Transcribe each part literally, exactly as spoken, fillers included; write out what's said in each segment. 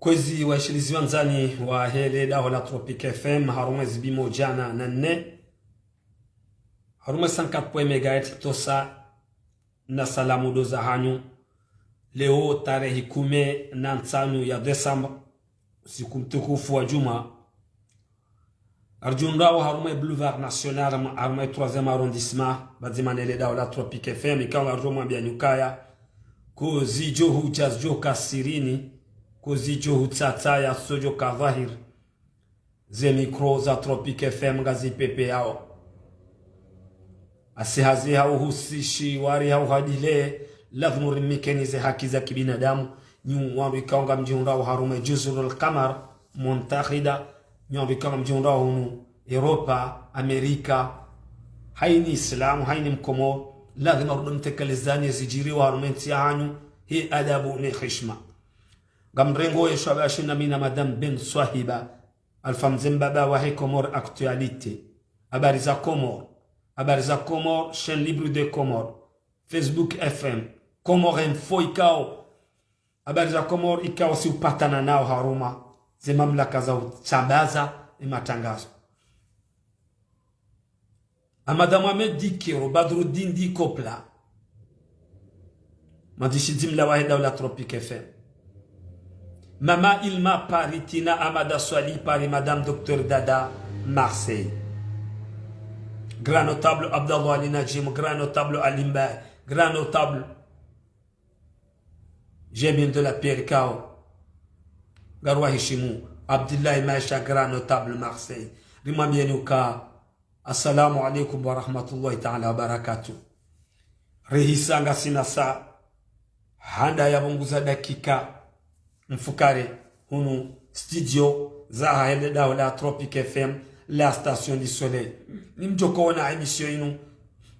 Kwezi washilizi wandzani wahe le daho la Tropic F M, harumwa ze bimo djana na nne, harumwa cent quatre point un megahertz tosa, na salamu ndo za hanyu. Leo tarehi kume na ntsanu ya Desemba, usiku mtukufu wa djumwa. Ngaridjihundrao harumwa Boulevard National, harumwa troisième arrondissement, pvadzima ne le daho la Tropic F M, ikao ngaridjo mwambia nyi ukaya, ko zidjo hudja zidjo ka sirini, ko zidjo hutsatsaya zidjo ka dhwahiri, ze micro za Tropic F M ngazi pepeao. Asi hazi hau husishi wari hau hadile, lazimu rimikeni ze haki za kibinadamu. Nyi wandru ikao ngamdjihundrao harumwa Juzurul Qamar Muttahida, nyi wandru ikao ngamdjihundrao hunu Europa, Amerika, hayina Islamu, hayina Mkomoro, lazima rudi mtekelezani zidjiriwa harumwa ntsi ya hanyu, he adabu ne hishma. Ngamrengo ye shwabashi na mi na Madame Ben Swahiba, Alpha Mze Mbaba wahe Comores Actualité, Habari za Comores, Habari za Comores, Chaîne Libre des Comores, Facebook F M, Comores Info ikao, Habari za Comores ikao si upatana nao harumwa ze mamlaka za utsambaza ye matangazo. Ahmada Mohamed Dikero, Badruddin Dikopla, mwandzishi dzimla wahe daho la Tropic F M. Mama Ilma Paris, Tina Ahmada Swali Paris, Madame Docteur Dada Marseille. Grand notable Abdallah Ali Najim, grand notable Ali Mbaye, grand notable Jamil de la Pierre Kao. Ngarwahishimu, Abdullahi Maisha, grand notable Marseille. Rimwambieni uka, Assalamu alaikum wa rahmatullahi ta'ala wa barakatuh. Rihisa ngasina sa handa ya pvunguza dakika mfukare hunu studio zahahe le daho la Tropic F M, la station du soleil. Nyi mdjo ona émission inu,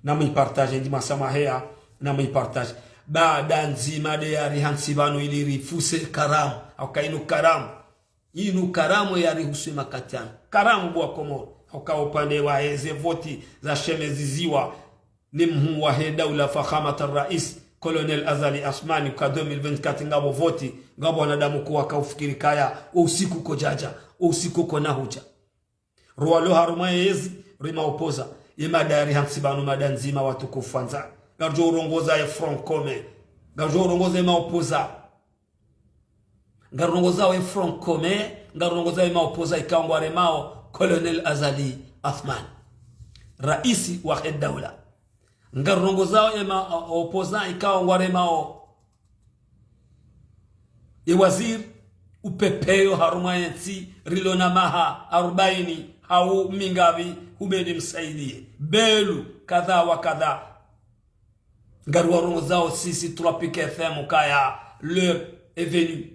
na mwipartage, ndi masamaheya, na mwipartage. Baada ndzima nde yari hantsi pvanu ili rifuse karamu, hauka inu karamu. Inu karamu yari husu ye makati yanu. Karamu bo wa Komoro. Hauka upande wahe ze voti zashemeziziwa ni mhuu wahe daula, Fakhamat Rais Colonel Azali Assoumani, ka deux mille vingt-quatre ngapvo voti, ngapvo wanadamu kuwa kaufikiri kaya o usiku kodjadja, o usiku kona hudja. Rwalo harumwa yezi, rima opoza, ye mada yari hantsi pvanu mada ndzima watukufu wandzani. Ngaridjo urongoza ye Front Commun, ngaridjo urongoza ye maopoza. Ngarurongozao ye Front Commun, ngarurongozao ye maopoza ikao ngwaremao Colonel Azali Assoumani, raisi wahe daula. Ngarurongozao ye maopoza ikao ngwaremao ye waziri upepeyo harumwa yentsi rilo na maha arubaini hau mingapvi, Houmed Msaidié, Belou, kadha wa kadha. Ngariwarongozao sisi Tropic F M ukaya l'heure est venue.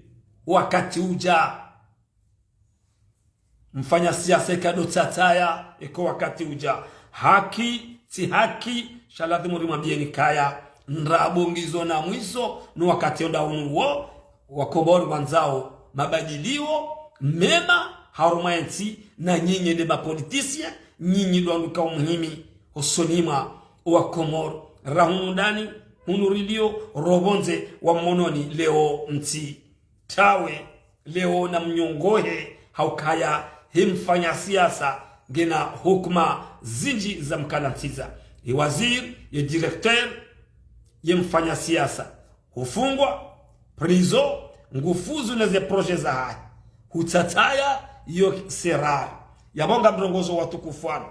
Wakati udja. Mfanya siasa eka ndo tsatsaya, eka wakati udja. Haki, tsi haki, sha ladhimu rimwambieni kaya ndrabo ngizo na mwiso, no wakati onda unu wo, Wakomori wandzao mabadilio mema harumwa yentsi, na nyinyi nde mapolitisien, nyinyi ndo wandru kao muhimi hosoni mwa Wakomori. Ra hunu ndani, hunu rilio, ro pvondze wa mononi leo ntsi. Tawe, leo na mnyongohe, haukaya he mfanya siasa ngena hukuma zindji za mkalantsiza. Ye waziri, ye directeur, ye mfanya siasa hufungwa, prison, ngufuzu ne ze projet zahahe. Hutsatsaya yo serari. Yapvo ngamrongozo watukufu wanu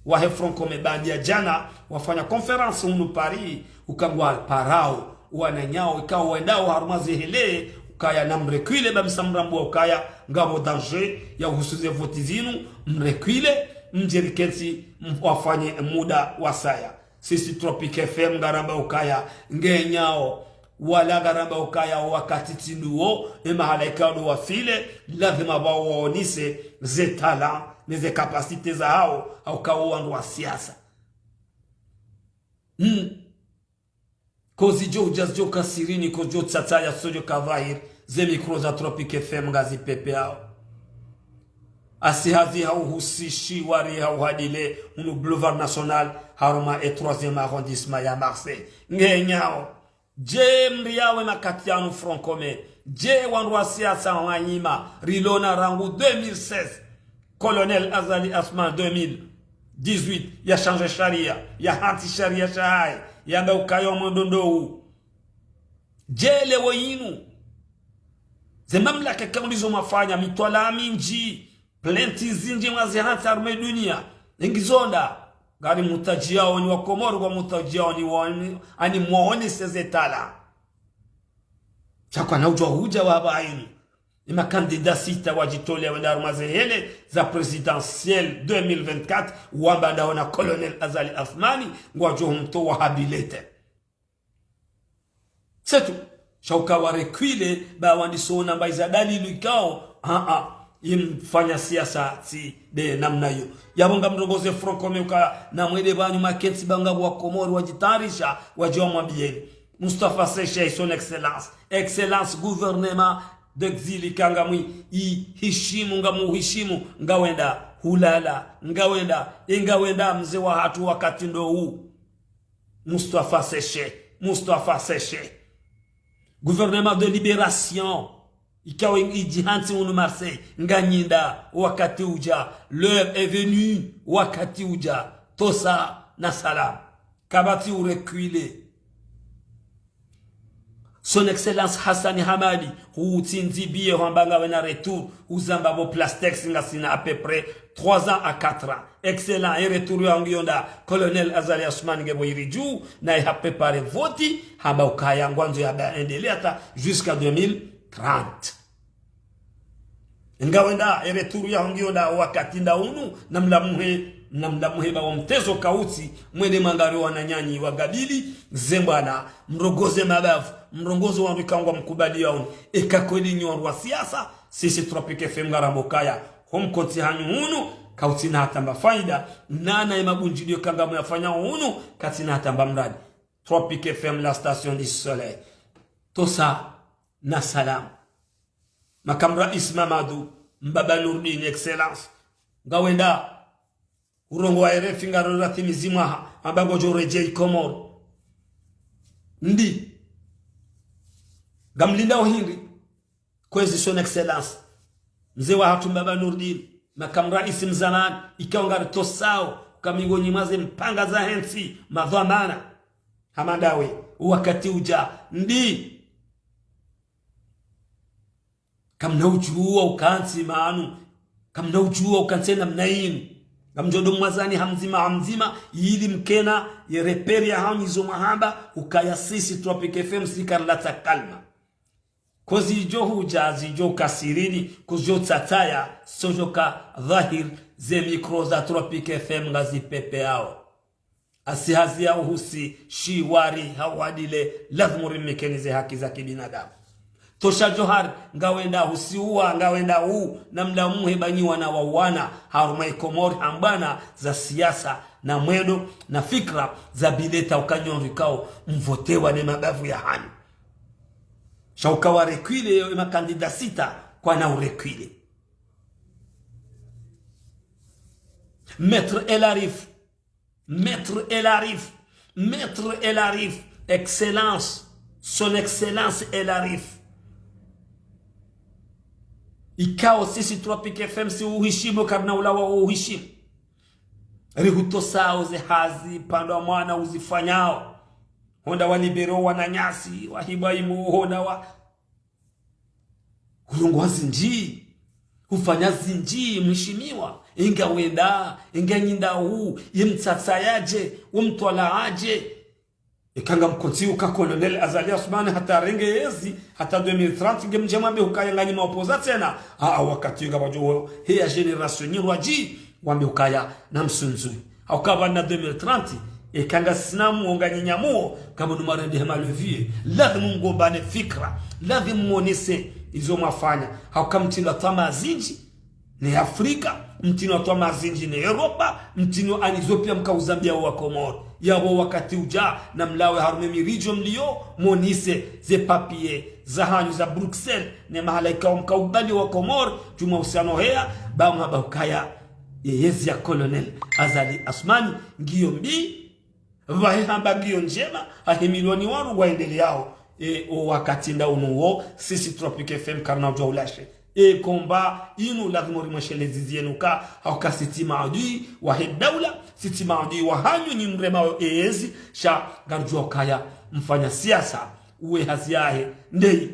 wahe Front Commun baanda ya djana wafanya conférence hunu Paris, uka ngwaparao wananyao, ikao wendao harumwa zehele, ukaya na mreculer, ba msa mrambua ukaya ngapvo danger ya uhusu ze voti zinu, mreculer, mdje rikentsi, m-, wafanye muda wasaya. Sisi Tropic F M ngaramba ukaya ngenyao, wala ngaramba ukaya wakati tsi nduwo, ye mahala ikao ndo wafile, lazima pvao waonese ze talent, ne ze capacité zahao, hauka wo wandru wa siasa. Hmm. Ko zidjo udja zidjo ka sirini, ko zidjo tsatsaya zidjo ka dhwahiri, ze micro za Tropic F M ngazi pepeao. Asi hazi hau husishi wari hau hadile, hunu Boulevard National, harumwa e troisième arrondissement ya Marseille. Ngenyao, dje mriawe makati yanu Front Commun, Dje wandru wa siasa wanyima, rilona rangu deux mille seize, Colonel Azali Assoumani deux mille dix-huit, ya change sharia, ya hantsi sharia shahahe, yamba ukaya omwendo ndo wu. Dje leo yinu, ze mamlaka kaulizo mafanya, mitwalaa mindji, plainte zindji mwazi hantsi harumwa dunia, ngizo nda, ngari mutadjiyao nyi wa Komori, ngwa mutadjiyao nyi wa, ani mwonese ze talaa. Shakwa na udjuwa hudja wa pvanu. Ye makandida sita wadjitolea wende harumwa ze hele za présidentielles deux mille vingt-quatre, wamba ndawo na Colonel Azali Assoumani, ngwadjo humtowa ha bilete. C'est tout. Sha uka wa reculer, ba wandiso namba iza dalili ikao, ah, ah, ye mfanya siasa tsi nde namna iyo. Yapvo ngamrongoze Front Commun uka na mwende pvanu makentsi ba ngapvo wa Komori wadjitayarisha, wadjo wamwambieni. Moustapha Seshe, son excellence. Excellence, gouvernement d'exil, ka ngamwi, i hishimu, ngamu hishimu, ngawenda hulala, ngawenda, ingawenda mze wahatru wakati ndo wu. Moustapha Seshe, Moustapha Seshe. Gouvernement de libération, ikao idjihantsi hunu Marseille, nganyi nda wakati udja, l'heure est venue, wakati udja, tosa na salam. Kapvatsi u reculer. Son Excellence Hassani Hamadi, hutsindzi biye hwamba ngawe na retour, huzamba pvo Plastex ngasina à peu près trois ans à quatre ans. Excellent, ye retour yaho ngiyo nda, Colonel Azali Assoumani ngepvo iridju, naye ha préparer voti, hamba ukaya ngwandzo ya ba endelee hata jusqu'à deux mille trente. Ngawenda, ye retour yaho ngiyo nda wakati nda unu, namlamuhe, namlamuhe ba wo mtezo kautsi, mwende mwangalie wananyanyu wa gabili, ze mbwana, mrongoze mabavu, mrongoze wandru ikao ngwamkubali yaoni. Eka kweli nyi wandru wa siasa, sisi Tropic F M ngarambao ukaya, ho mkontsi hanyu hunu, kautsina hata mba faida, nana ye mabundjilio ikao ngamuyafanya hunu, katsina hata mba mradi. Tropic F M, la station du soleil. Tosa na salam. Makamu Raisi Mamadou, Mbaba Nourdine, Excellence. Ngawenda, urongoa R F I ngaro ratimizi mwaha, amba ngodjo redjei Komoro. Ndi. Ngamlindao hindri. Kwezi son Excellence. Mze wahatru Mbaba Nourdine, Makamu Raisi mzamani, ikao ngaritosao, uka mengoni mwa ze mpanga zahe ntsi, madhwamana. Hama ndawe, wakati udja, ndi. Kamna udjuwa ukantsi manu. Kamna udjuwa ukantsi namna inu. Ngamdjo ndo mwazani ha mdzima ha mdzima, ili mkena ye repère yahanyu izo mwahamba, ukaya sisi Tropic F M si karilatsa kalima. Ko zidjo hudja, zidjo ka sirini, ko zidjo tsatsaya, zo zidjo ka dhahir, ze micro za Tropic F M ngazipepeao. Asi hazi ya uhusi, shiwari, hawadile, lazimu rimikeni ze haki za kibinadamu. Tosha Johar, ngawenda husiwa, ngawenda u, namlamuhe ba nyi wana wa wana, harumwa ye Komori hambwana za siasa, na mwendo, na fikra, za bileta uka nyi wandru ikao, mvotewa ne mabavu yahanyu. Sha uka wa reculer, ye makandida sita, kwana u reculer. Maître El Arif, Maître El Arif, Maître El Arif, Excellence, Son Excellence El Arif. Ikao sisi Tropic F M si uhishimo karina ulawa wa uhishimo. Rihutosao ze hazi, pvandza mwana uzifanyao. Honda wa libéré wananyasi, wa hibwa imu, honda wa Hurongoa zindji, hufanya zindji, mheshimiwa. Inga wenda, inga nyi nda hu, ye mtsatsa yadje, wo mtwalaa yadje. Eka ngamkontsi uka Colonel Azali Assoumani hata renge yezi, hata deux mille trente, nge mdje mwambe hukaya nganyi maopposants tsena. Aa, wakati nga wadjo, heya génération nyi rwadji, wambe ukaya na msunzui. Hauka pvanu deux mille trente, eka ngasina muo nganyi nyamuo, kamunu marende hema levier. Lazimu mgombane fikra, lazimu mwonese izo mwafanya. Hauka mtsinda twamaa zindji ne Afrika, mtsinda twamaa zindji ne Europa, mtsinda ani zo pia mkauzambia wa Komoro. Yapvo wakati udja, na mlawe harumwa ye miridjo mlio, mwonese ze papiers zahanyu za Bruxelles, ne mahala ikao mkaubali wa Komoro, djumwa usiano heya, ba mwamba ukaya, ye yezi ya Colonel Azali Assoumani, ngiyo mbi, pvahe hamba ngiyo ndjema, hahimilwa ni wandru waendeleao. E, o wakati nda unu wo, sisi Tropic F M karina udjuwa ulashe. E, combat inu lazima urimweshelezi zinu ka, hauka sitsi maadui wahe daula, sitsi maadui wahanyu nyi mremao ezi, sha ngaridjuwa ukaya mfanya siasa, uwe hazi yahe, ndeyi.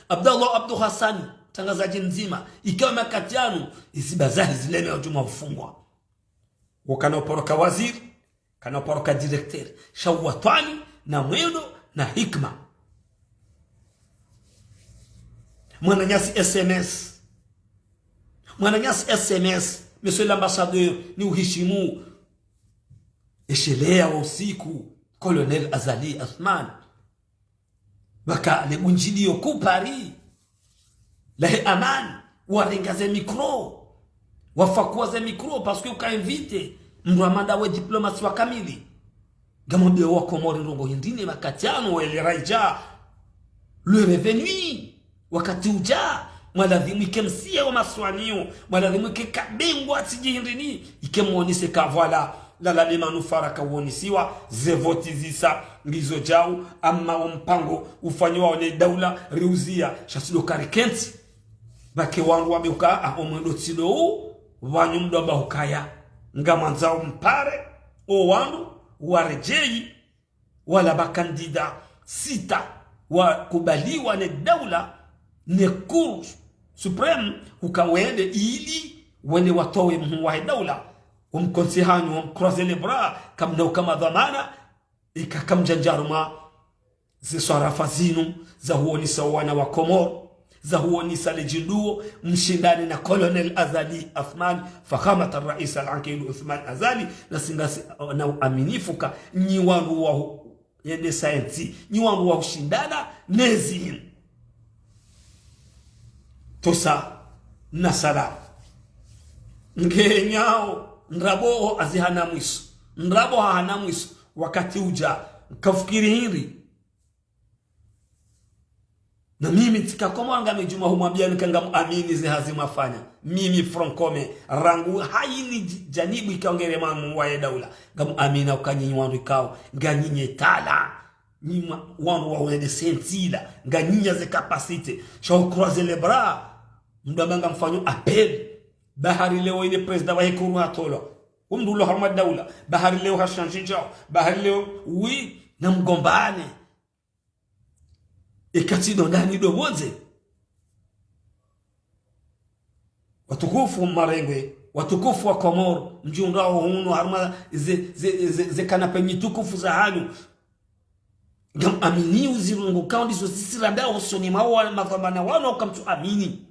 Abdallah Abdou Hassane, mtrangazadji mdzima, ikao makati yanu, iziba zahe zileme udjuma ufungwa. Wo kana uparo ka waziri, kana uparo ka directeur. Sha uwatwani, na mwendo, na hikima. Mwananyasi S M S. Mwananyasi S M S, monsieur l'ambassadeur, ni uhishimu. Esheleya wa usiku, Colonel Azali Assoumani. Waka le bundjiliyo ku Paris. Lahe amani, warenga ze micro. Wafakuwa ze micro, parce que uka invité, mndru amanda we diplomasi wa kamili. Ngamwambiyo wa Komori ndrongo hindri ne makati yanu, wele raidja. Le revenu. Wakati udja, mwaladhimu ike msiye wa maswaniyo, mwaladhimu ike kabengwa tsidji hindri ni, ike mwonise ka vwala, lala le manufara ka wonisiwa, ze voti zisa, ngizo djau, ama wo mpango ufanyiwa ne daula, riuziya, sha tsi ndo karikentsi. Bake wandru wambe uka, ah, omwendo tsi ndo u, wanyu mdwamba ukaya. Ngamwandzao mpare, o wandru, waredjeyi, wala makandida sita wakubaliwa ne daula ne Cour Suprême uka wende ili wende watowe mhuu wahe daula, wamkontsi hanyu, wamcroiser les bras, kamna uka madhwamana, ika kamdjandjaruma ze swarafa zinu za huonisa wana wa Komori, za huonisa le djinduo, mshindane na Colonel Azali Assoumani, fakhamat al-rais al-aqid Assoumani Azali, na singasi na uaminifu ka nyi wandru wa hu-, yende sayensi, nyi wandru wa hushindana nezi. Tosa na salama. Ngenyao, ndrabo hazihana mwiso. Ndrabo hahana mwiso. Wakati udja, nkafikiri hindri. Na mimi tsika Komori ngami djuma humwambiya nika ngamuamini ze hazi mwafanya. Mimi Franck Commet, rangu hayini dji-, djanibu ikao ngere mamu waye daula. Ngamuamini uka nyinyi wandru ikao, nganyinyi tala. Nyi mwa-, wandru wa wende sentila, nganyinyi ze capacité. Sha u croiser les bras, mdwamba ngamfanyo appel. Bahari leo ile président wahe Cour hatolwa. Umdru ulo harumwa daula. Bahari leo hashantsi djao. Bahari leo, oui, na mgombane. Ekati ndo ndani ndo pvondze. Watukufu marengwe, watukufu wa Komori, mdjundrao hunu harumwa ze, ze, ze, ze kanape nyitukufu za hanyu. Ngamamini uzirungu kaundizo zisiranda hosoni mwa wa madhwamana wanu uka mtsuamini.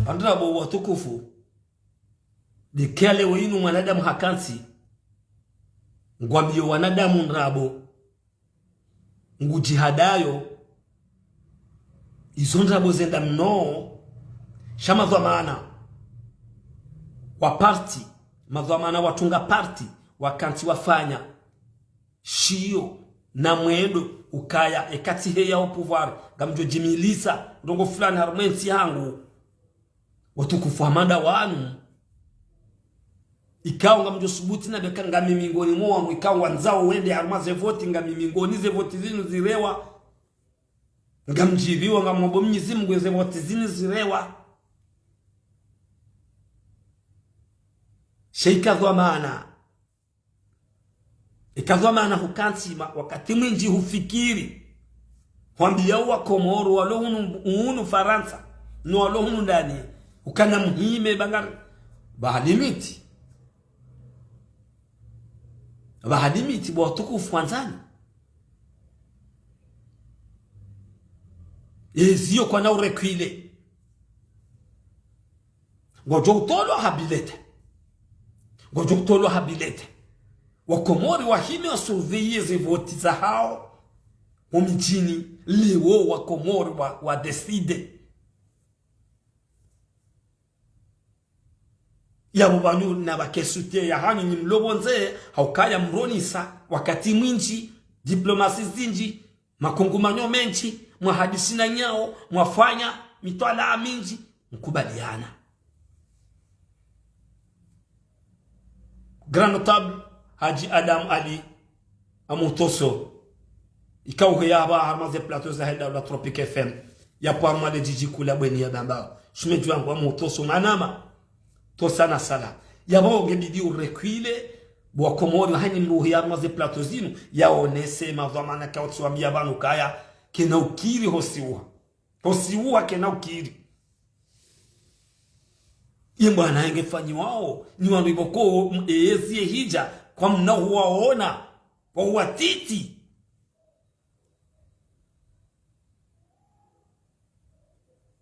Andrabo watukufu, de kele wenu mwanadamu hakantsi, ngwambiyo wanadamu ndrabo, ngudjihadayo, izo ndrabo zenda mno, sha madhwamana wa parti, madhwamana watunga parti, wakantsi wafanya shiyo na mwendo ukaya ekati heya o pouvoir, ngamdjo djimilisa ndrongo fulani harumwa entsi hangu. Watukufu wa manda wanu. Ikao ngamdjo subuti na beka ngami mingoni mwa wanu, ikao wandzao wende harumwa ze voti, ngami mingoni ze voti zinu zirewa. Ngamdjiviwa ngamwambo Mnyezi Mngu ze voti zinu zirewa. Sha ika dhwamana. Ika dhwamana hukantsi ma-, wakati mwindji hufikiri. Hwambiya wa Komoro walo hunu, hunu Farantsa. No walo hunu ndani. Ukana muhime bangari. Ba limite. Ba limite bo watukufu wandzani. Ezi yo kwana urekwile. Ngodjo utolwa ha bilete. Ngodjo utolwa ha bilete. Wakomori wahime wa surveiller ze voti zahawo. Ho midjini, leo Wakomori wa, wa décider. Yapvo pvanu na pvakesute ya hanyu nyi mlo pvondze, ha ukaya mronisa, wakati mwindji, diplomasi zindji, makungumanyo mendji, mwahadisi na nyawo, mwafanya mitwalaa mindji, mkubaliana. Grand Notable Hadji Adam Ali Amutoso, ikao uheya hapva harumwa ze plateau zahe daula Tropic F M, yapvo harumwa le djidji kuu la Bweni ya Bambao. Shemedji wangu Amutoso Manama, tosa na sala. Yapvo ngebidi urekwile, bo Wakomori, hanyi mlo uheya harumwa ze plateau zinu, yaonese madhwamana kautsi wambiya pvanu kaya, kena ukiri hosiwa. Hosiwa kena ukiri. Ye mbwana yenge fanyiwao, nyi wanu ipvoko, m-, ezi ye hidja, kwa mna huwaona, wa watiti.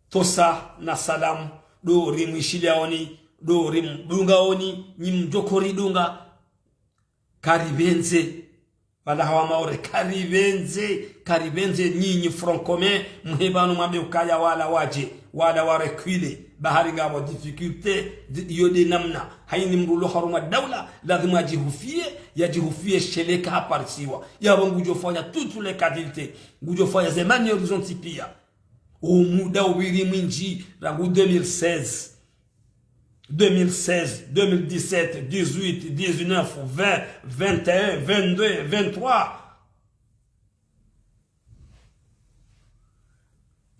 Tosa na salamu, do rimwishiliyaoni, do rimdungaoni, nyi mdjoko ridunga, karipvendze. Pvala hawa Maore, karipvendze, karipvendze nyinyi Front Commun, mhe pvanu mwambe ukaya wala wadje, wala warekwile, bahari ngapvo difficulté, di-, yo de namna, hayini mdru lo harumwa daula, lazima yadjihufiye, yadjihufiye sheleka haparisiwa. Yapvo ngudjofanya toutes les qualités, ngudjofanya ze manières zontsi piya. O muda uviri mwindji, rangu deux mille seize. Deux mille seize, deux mille dix-sept, dix-huit, dix-neuf, vingt, vingt et un, vingt-deux, vingt-trois.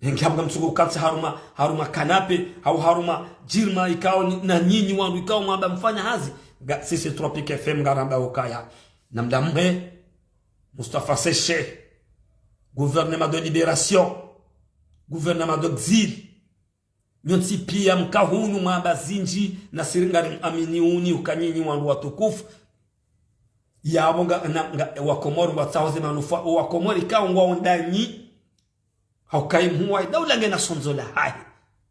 Nge hamba mtsuko ukantsi harumwa, harumwa canapé, hau harumwa djirma ikao ni, na nyinyi wandru ikao mwamba mfanya hazi. Nga, sisi Tropic F M ngaramba ukaya. Namdamhe, Mustafa Seshe, gouvernement de libération, gouvernement d'exil, nyontsi piya mka hunu mwamba zindji, na sisi ngari amini unu uka nyinyi wandru watukufu. Yapvo nga, na, nga, Wakomori ngwatsaho ze manufaa, Wakomori ikao ngwao ndanyi. Hauka ye mhuu wa daula ngena sondzo lahahe.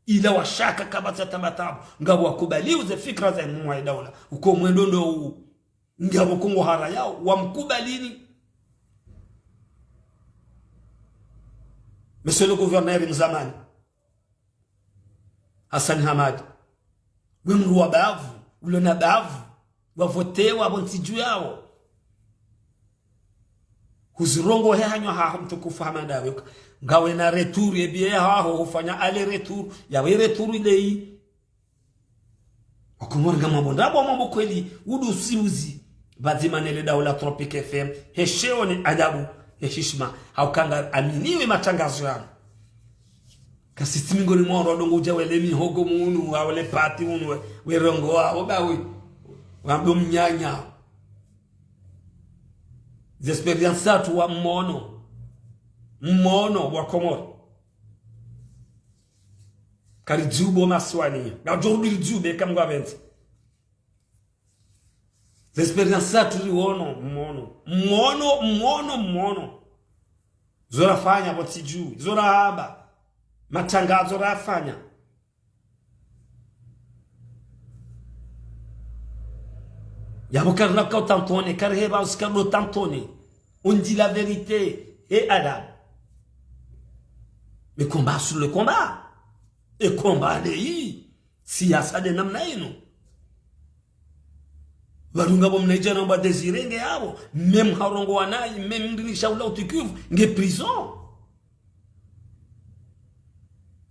Ila washaka kapvatsi tamatabu. Ngapvo wakubaliwo ze fikira za ye mhuu wa daula. Uka mwendo ndo uwu. Ngapvo ko ngoharayao, wamkubalini. Monsieur le gouverneur mzamani, Hassan Hamadi. We mdru wa bavu, ulo na bavu, wavotewa pvo ntsi dju yawo. Huzirongoa he hanywa haho mtukufu Hamada we. Ngawe na retour, ye billet yaho, hufanya aller-retour, yawe retour ile yi. Wakomori ngamwambo ndrabo mwambo kweli, udu siuzi. Pvadzima nele daula Tropic F M, he sheo ne adabu, he hishima, hauka nga aminiwe matangazo yanu. Kasi tsi mingoni mwa wandru wadunga udja wele mihogo munu, wawele pati munu, we, werongoa, oba we, wambe mnyanya. Ze expérience zatru wa mmono. Mmono Wakomori. Kari dzubo masiwani. Ngadjo hubiri dzube kamgwa pvendze. Ze expérience zatru riwono, mmono. Mmono, mmono, mmono. Zo rafanya pvo ntsi dju, zo rahamba. Matangazo rafanya. Yapvo karina ka utantone, kari heba usikado tantone. On dit la vérité, et à la. Mais combat sur le combat. Et combat le yi. Siyasa de namna inu. Pvadunga pvo mna idjana mba Désiré nge yapvo. Même harongoa nayi, même ndini shaula utukufu, nge prison.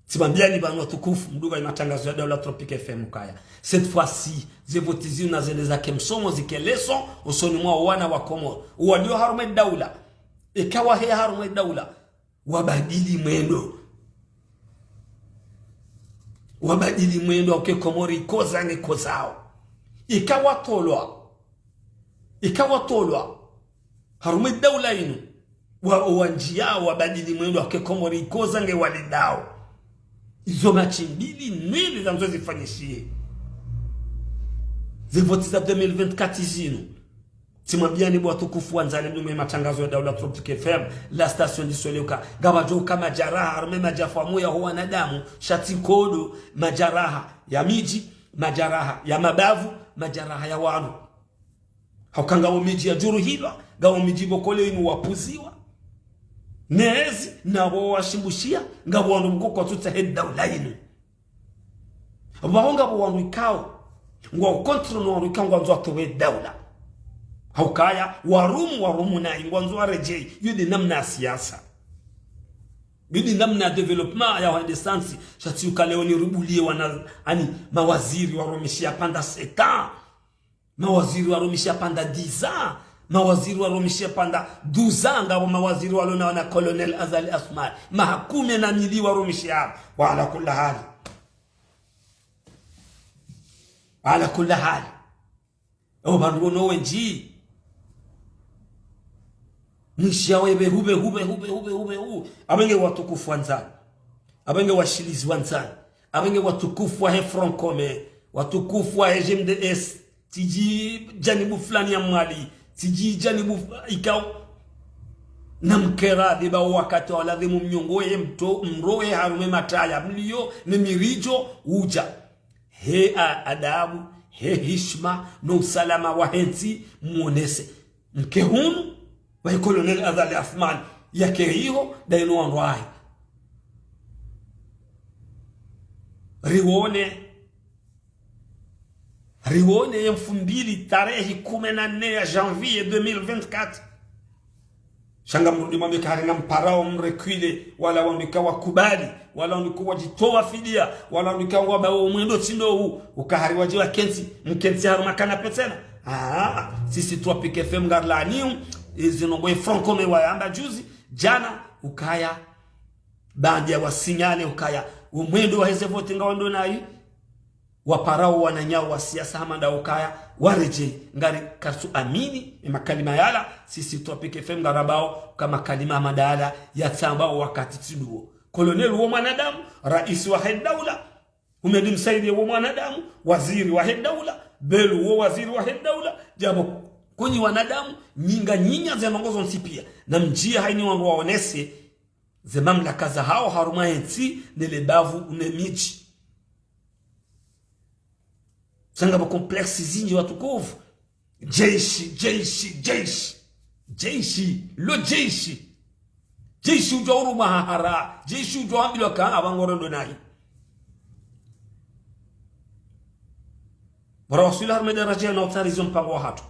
Tsimambiani pvanu watukufu, mdunga ye matangazo ya daula Tropic F M ukaya. Cette fois-ci, ze voti zinu na zende zake msomo zike leçon, usoni mwa wana wa Komoro. Walio harumwa ye daula. Eka waheya harumwa ye daula. Wabadili mwendo. Wabadili mwendo, uke Komori ikoza nge kozao. Ika watolwa, ika watolwa harumwa ye daula inu, wa, wandjiya wabadili mwendo, wake Komori ikoza nge walindao. Izo matshi mbili nne zandzo zifanyishihe. Ze voti za deux mille vingt-quatre zinu. Tsimwambiyani bo watukufu wandzani mdungao ye matangazo ya Daula Tropic F M, la station du soleil, uka ngapvadjo uka madjaraha, harumwa ye madjafamu yaho wanadamu, sha tsi nkodo, madjaraha ya midji, madjaraha ya mabavu, madjaraha ya wandru. Hauka ngapvo midji yadjuruhilwa, ngapvo midji pvoko leo inu wapvuziwa. Nezi, na wo washimbushiya, ngapvo wandru pvoko kwatsutsaha ye daula inu. Pvaho ngapvo wandru ikao ngwao contre no wandru ikao ngwandzo watowe daula. Haukaya, warumu, warumu nayi, ngwandzo waredjeyi, iyo nde namna ya siasa. Iyo nde namna ya développement ya hwende sansi, sha tsi uka leo niribuliye wana, ani, mawaziri warumishiya pvanda sept ans. Mawaziri warumishiya pvanda dix ans. Mawaziri warumishiya pvanda douze ans, ngapvo mawaziri walo na wana Colonel Azali Assoumani. Maha kume na mili warumishiya. Wa ala kulli hali. Ala kulli hali. Ewo wandru wono wendji. Mwishiya we pvehu, pvehu, pvehu, pvehu, pvehu, pvehu. Apvenge watukufu wandzani. Apvenge washilizi wandzani. Apvenge watukufu wahe Front Commun. Watukufu wahe G M D S. Tsidji janibu fulani ya Mwali. Tsidji janibu fu-, ikao. Namkere, deba wakati wala demu mnyongo ye mto, mrowe harumwa ye mataya. Mliyo, ne miridjo, udja. He a-, adabu, he hishima, no usalama wahe ntsi, mwonese. Mke hunu, waye Colonel Azali Assoumani, yake iho, dayi no wandru wahe. Riwone, riwone ye mfumbili tarehi kume na nne ya janvier deux mille vingt-quatre. Sha ngamrudi mwambe ka hari ngamparao mreculer, wala wandru ika wakubali, wala wandru ika wadjitowa fidiya, wala wandru ika wamba wo mwendo tsi ndo wu, uka hari wadje wakentsi, mkentsi harumwa kanape tsena. Ah, sisi Tropic F M ngarilaaniyo, izi nombo ye Front Commun wayamba juzi, djana, ukaya, baanda ya wasinyale, ukaya, wo mwendo waheze voti ngwao ndo nayi, waparao wananyawo wa siasa hama nda ukaya, waredjeyi, ngari katsu amini, ye makalima yala, sisi Tropic F M ngarambao, ka makalima hama nda yala, yatsambao wakati tsi ndo wo. Colonel wo mwanadamu, raisi wahe daula, Houmed Msaidié wo mwanadamu, waziri wahe daula, Belou wo waziri wahe daula, djapvo, ko nyi wanadamu, nyi nganyi nyi ze ndrongoo zontsi piya, namdjiye hayina wandru waonese, ze mamlaka zahao harumwa ye ntsi, ne le bavu, ne midji. Sha ngapvo complexe zindji watukufu. Jeshi, jeshi, jeshi. Jeshi, lo jeshi. Jeshi udjuwa urumwa hahara. Jeshi udjuwa hambilwa ka, apva ngorendo nayi. Pvwa rawaswili harumwa ye daraja ya na utsaha rizo mpango wahatru.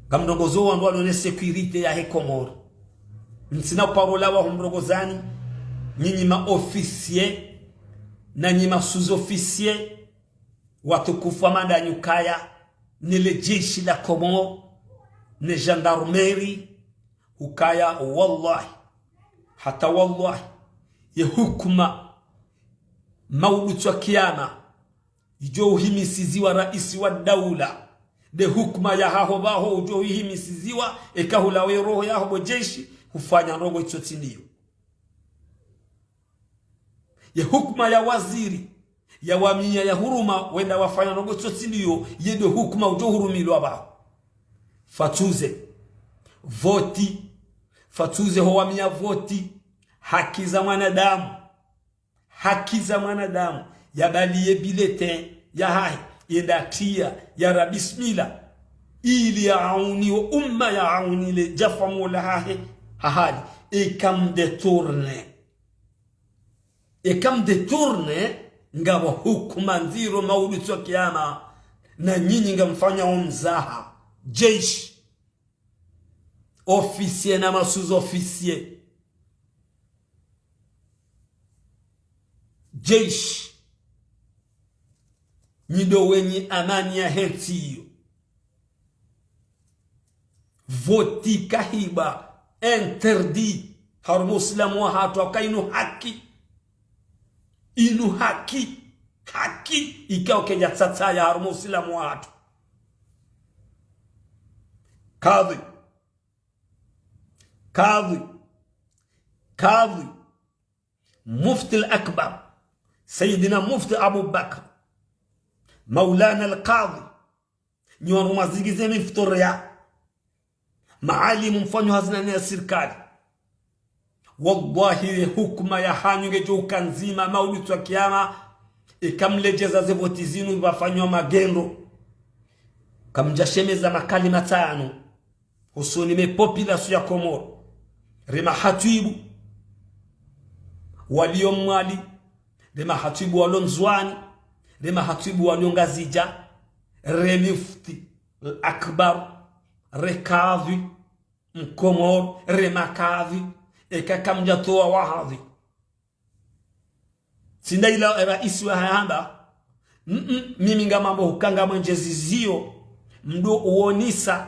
Ngamrongozo wandru walo ne sécurité yahe Komori. Ntsina paro lawa humrongozani, nyinyi ma officiers, na nyi ma sous-officiers, watukufu hama ndanyi ukaya, ne le jeshi la Komori, ne gendarmerie, ukaya wallahi, hata wallahi, ye hukuma, maudu tswa kiyama, idjo uhimisiziwa raisi wa daula, nde hukuma yahaho pvaho udjo uhimisiziwa, eka hulawa ye roho yaho bo jeshi, hufanya ndrongoo itso tsi ndiyo. Ye hukuma ya waziri, ya wamiya ya huruma, wenda wafanya ndrongoo itso tsi ndiyo, ye ndo hukuma udjo hurumilwa pvaho. Fatsuze. Voti. Fatsuze ho wamiya voti. Haki za mwanadamu. Haki za mwanadamu. Yabaliye bulletin yahahe. Yende yatriya. Yara bismillah. Ili yaauni wo umma yaauni le djafamu lahahe. Hahali. Eka mdétourné. Eka mdétourné, ngapvo hukuma ndziro maudu tswa kiyama, na nyinyi ngamfanyao mzaha. Jeshi. Officiers na ma sous-officiers. Jeshi. Nyi ndo wenyi amani yahe ntsi iyo. Voti kahibwa, interdit. Harumwa usilamu wahatru hauka inu haki. Inu haki. Haki ikao kayidja tsatsa ya harumwa usilamu wahatru. Kadhi. Kadhi. Kadhi. Mufti al-Akbar. Sayyidina Mufti Abu Bakr. Maulana al-Kadhi. Nyi wandru mwazingize miftoria. Maalimu mfanyao hazi na ne ya sirikali. Wallahi, ye hukuma yahanyu ngedjo uka ndzima, maudu tsu wa kiyama, eka mledjeza ze voti zinu pvafanywa magendo. Kamdja shemeza makalima tsanu. Hosoni mwe population ya Komoro. Rema hatwibu. Walio Mwali. Rema hatwibu walio Ndzuani. Rema hatwibu walio Ngazidja. Re mufti al-Akbar. Re kadhi. Mkomoro, re makadhi, eka kamdja towa wahadhi. Tsi nda ila raisi wa hamba, mm, mm, mimi ngamambo huka ngamwendjezi ziyo, mdo uonesa,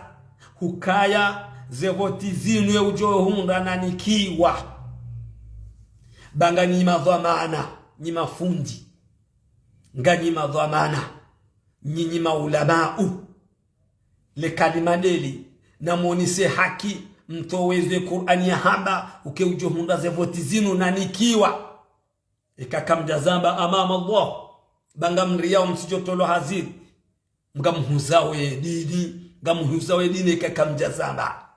hukaya ze voti zinu ye udjo hundra nanikiwa. Ba nganyi madhwamana, nyi mafundi. Nganyi madhwamana, nyinyi maulamau. Le kalima ndeli, namwonese haki, mtowe ze Kur'ani yahamba, uke udjo hundra ze voti zinu nanikiwa. Eka kamdja zamba amama Allah, ba ngamriyao msidjo tolwa hazini, ngamhuzao ye dini, ngamhuzao ye dini eka kamdja zamba.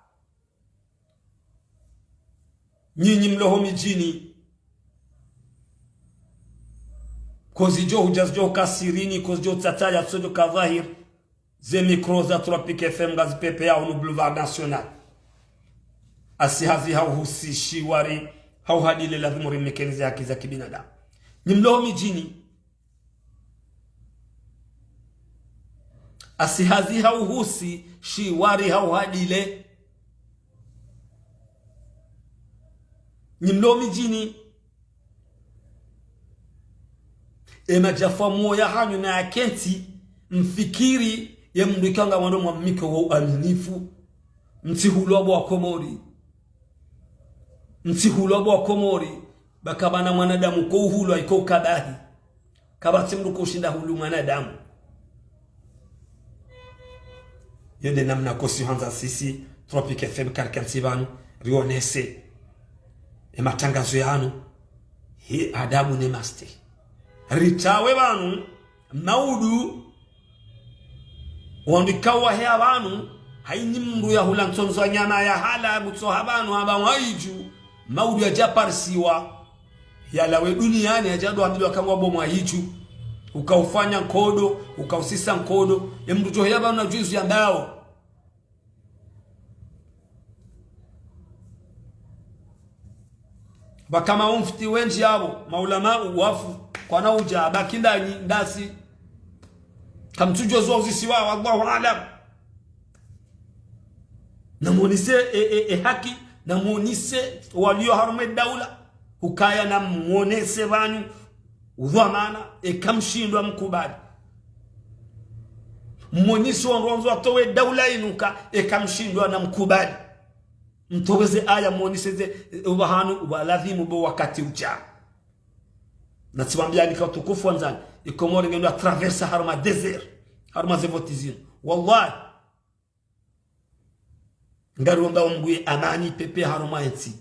Nyinyi mlo ho midjini, kozidjo hudja zidjo ka sirini, kozidjo tsatsa ya tsodjo ka dhahir, ze micro za Tropic F M ngazipvepveyao hunu Boulevard National. Asi hazi hauhusi shiwari, hauhadile lazimu rimnikeni ze haki za kibinadamu. Nyi mlo ho midjini, asi hazi hauhusi shiwari hauhadile. Nyi mlo midjini. E madjafa moya hanyu na yakentsi, mfikiri ye mndru ikao ngamwando mwamnike wo uaminifu. Mtsihulwa bo wa Komori. Mtsihulwa bo wa Komori. Ba kapvana mwanadamu ko uhulwa iko ukabahi. Kapvatsi mndru ko ushinda hulu mwanadamu. Yo nde namna kosi handza sisi, Tropic F M karikentsi pvanu, rionese. E matangazo yanu, he adabu ne mastehi. Ritawe pvanu, maudu, wandru ikao waheya pvanu, hayini mndru yahula ntsonzo wa nyama yahala, mutsoha pvanu, hamba mwaidju, maudu yadja parisiwa. Yalawe duniani, yadja ndo ambilwa kangwa bo mwaidju. Uka ufanya nkodo, uka usisa nkodo, ye mndru djoheya pvanu na djuzu yambao. Ba kama umfti wendji yapvo, maulamau wafu, kwana udja, ba kindanyi, ndasi. Kamtsudjo zo uzisiwa, wallahu aalam. Namwonese e, e, e haki, namwonese walio harumwa e daula, hukaya namwonese pvanu, udhwamana, eka mshindwa mkubali. Mwonese wandru wandzo watowe daula inu ka, eka mshindwa namkubali. Mtowe ze aya mwonese ze, e, upvahanu, upva lazimu bo wakati udja. Na tsiwambiani ka utukufu wandzani, e Komori ngendo traversa harumwa désert, harumwa ze voti zinu. Wallahi. Ngariomba Mngu ye amani ipvepveye harumwa entsi.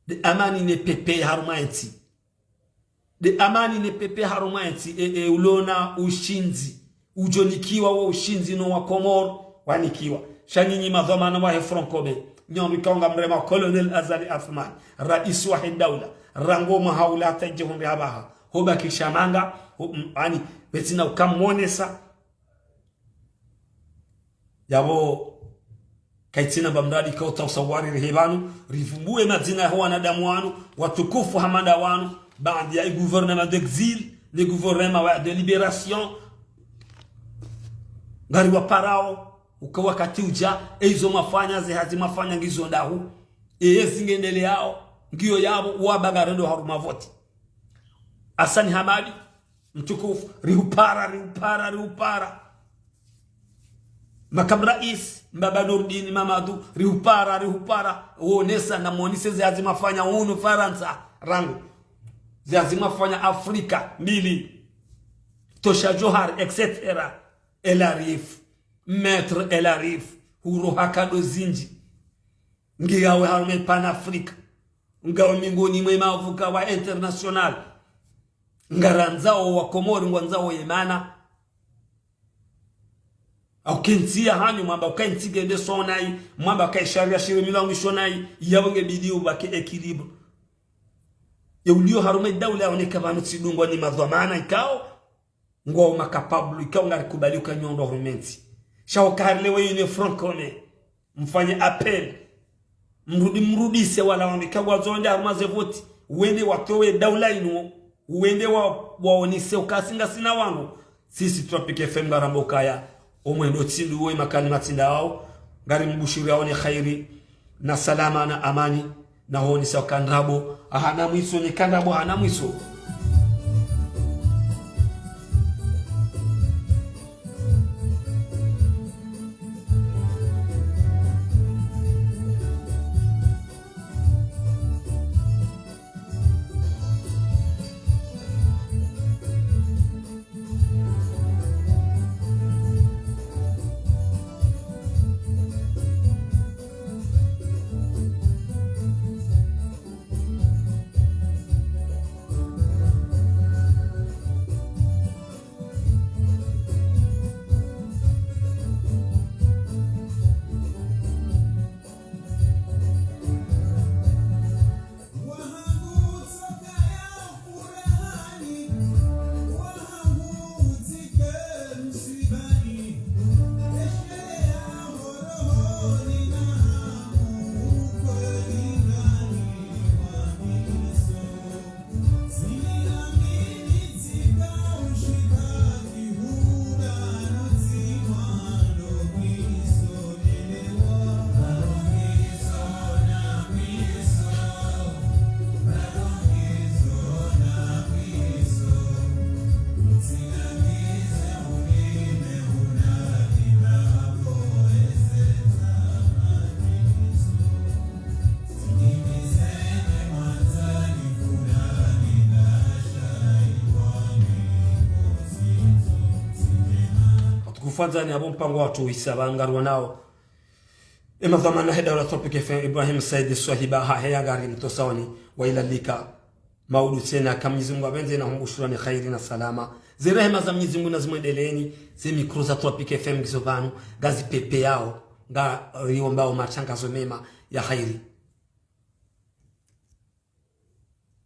Nde amani nepvepveye harumwa entsi. Nde amani nepvepveye harumwa entsi, e, e, ulona ushindzi. Udjonikiwa wo ushindzi no wa Komoro, wanikiwa. Sha nyinyi madhwamana wahe Front Commun. Nyi wandru ikao ngamrema Colonel Azali Assoumani, raisi wahe daula. Rangu mwaha ula hata idje hundre hapvaha. Hobakisha manga, ho, m-, ani, pvatsina uka mwonesa. Yapvo, kayitsina mba mradi ikao utsaha usawari rihe pvanu, rivumbuwe madzina yaho wanadamu wanu, watukufu hama nda wanu, baanda ya e gouvernement d'exil, ne gouvernement wa de libération, ngariwaparao, uka wakati udja, e izo mwafanya, ze hazi mwafanya ngizo ndahu, e yezi ngendeleao, ngiyo yapvo, uwaba ngarendo harumwa voti. Hassani Hamadi, mtukufu, rihupara, rihupara, rihupara. Makamu raisi, mbaba Nourdine Mamadou, rihupara, rihupara. Wonesa namwonese ze hazi mwafanya hunu Farantsa, rangu. Zazi mwafanya Afrika mbili. Tosha Johar, et cetera. El Arif, Maître El Arif, huroha kado zindji. Ngiyawe harumwa Pan Africa. Ngawe mingoni mwe mavuka wa international. Ngarandzao wa Komori, ngwandzao ye mana. Au kentsi ya hanyu, mwamba uka ntsi ngende sonayi, mwamba uka sharia shire milangu shonayi, yabo nge bidi ubaki équilibre. Ye uliyo harumwa daula yaoneka pvanu tsidungwa ni madhwamana ikao, ngwao makapablu ikao ngarikubali uka nyondo harumwa ntsi. Sha uka harilewe yine Front Commun. Mfanye appel. Mrudi, mrudise wala wandru ikao ngwadzo wende harumwa ze voti. Wende watowe daula inu. Wende wa, waonese uka si ngasina wangu. Sisi Tropic F M ngaramba ukaya omwendo tsi nduwo, ye makani matsi ndawo. Ngarimbushuriyao ne khairi, na salama, na amani, na honesa uka ndrabo ahana mwiso, ne ka ndrabo ahana mwiso. Watukufu wandzani, apvo mpango watru wisa pvanu ngarwonao. Ye madhwamana he daula Tropic F M, Ibrahim Said Swahiba, hahe ya ngarimtosaoni, wa ila lika. Maudu tsena, ka Mwenyezi Mungu apvendze na humbushura ne khairi na salama. Ze rehema za Mwenyezi Mungu nazimwendeleeni, ze mikro za Tropic F M ngizo pvanu, ngazipepeyao, ngariombao matrangazo mema ya khairi.